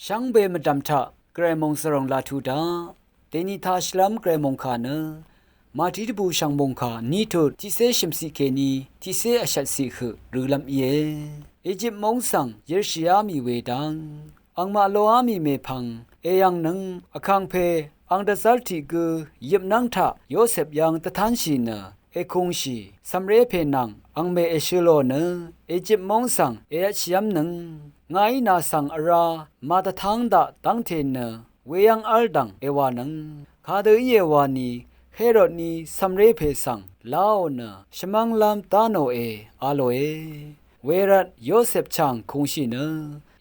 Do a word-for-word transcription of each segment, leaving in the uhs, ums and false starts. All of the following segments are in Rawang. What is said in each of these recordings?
Shvngbe mvdv̀m taq gvray mòngsvròng laq tuq daq, dèni taq shvlv́m gvray mòngkà nø Màtí dvbù shv̀ng mòngkà ní tut tiqcé shø̀mciq kèní tiqcé vshvtciq høq rølv́m íe. Ejip móng svng yørshìá mì we dang, angmaq loá mì mèpvng èyv̀ngnøng vkàngpè ang dvzv́r tiq gǿ yøpnv́ng taq Yosep yv́ng dvtánshì nø èkungshì, cv̀mré pè nvng angmè èshø̄ lò nø Ejip móng svng èvtshìv́mnøng. Ngàí nà svng vrá màdvtáng daq dv́ngte nø weyv́ng v́l dv̀ng èwànøng. Kadø íe wani Herod ní cv̀mré pè svng láò nø shvmv́nglv́m dá nòe a lòe. Wervt Yosep chàng kungshì nø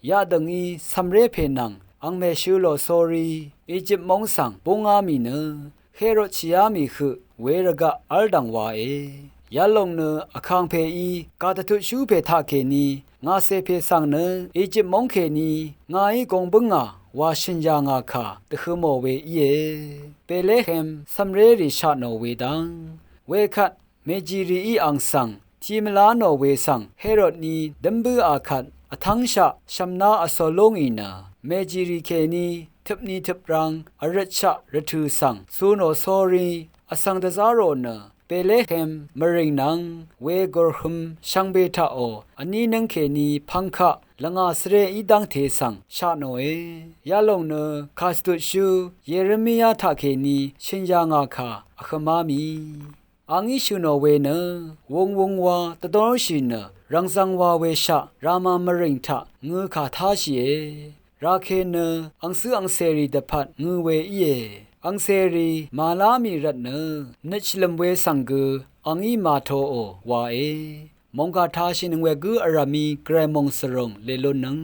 yadø̀ngí cv̀mré pè nvng angmè shø̄ lò sórí Ejip móng svng búngá mì nø Herod shìá mì høq we rvgaq v́l dv̀ng wae. Yalòng nø vkàngpèí kàdvtutshú pè taqkèní ngàcè pè svng nø Ejip móng kèní ngàí gong bǿngà wa shø̀n yà ngà kà dvhø̄ mò we íe. Betlehem cv̀mrérì shatnò we dv́ng, wekvt mèjìrìí ang svng tiq mvlá nò we svng Herod ní dǿm bǿà kvt vtv́ngshaq shv̀mná vcò lú ngì nø mèjìrì kèní tøpni tøprvng vrøtshaq rvtø̀ svng cu nò sórí vsvng dvzá rò nø Betlehem mvrìng nvng we gùrhøm shvngbe taqò vní nǿng kèní pv̄ng kaq lvngà svré í dv́ngte svng shatnòe. Yalòng nø kàsvdutshú Yeremia taqkèní shø̀n yà ngà kà vhø̄má mì. Angí shø̀ nò we nø wūng wūng wā dvdóngshì nø rv̀ngzv̄ng wa we shaq Rama mvrìng taq ngø̄ kà táshìe. Rake nø angcǿ angcèrì dvpvt ngø̄ we íe. Angcèrì màlá mì rvtnø nøt shvlø̀m we svng gø angí màtoò wae. Mòngkà tāshìnøng we gǿ vrv̀mí gvray mòngsvròng lèlunnøng.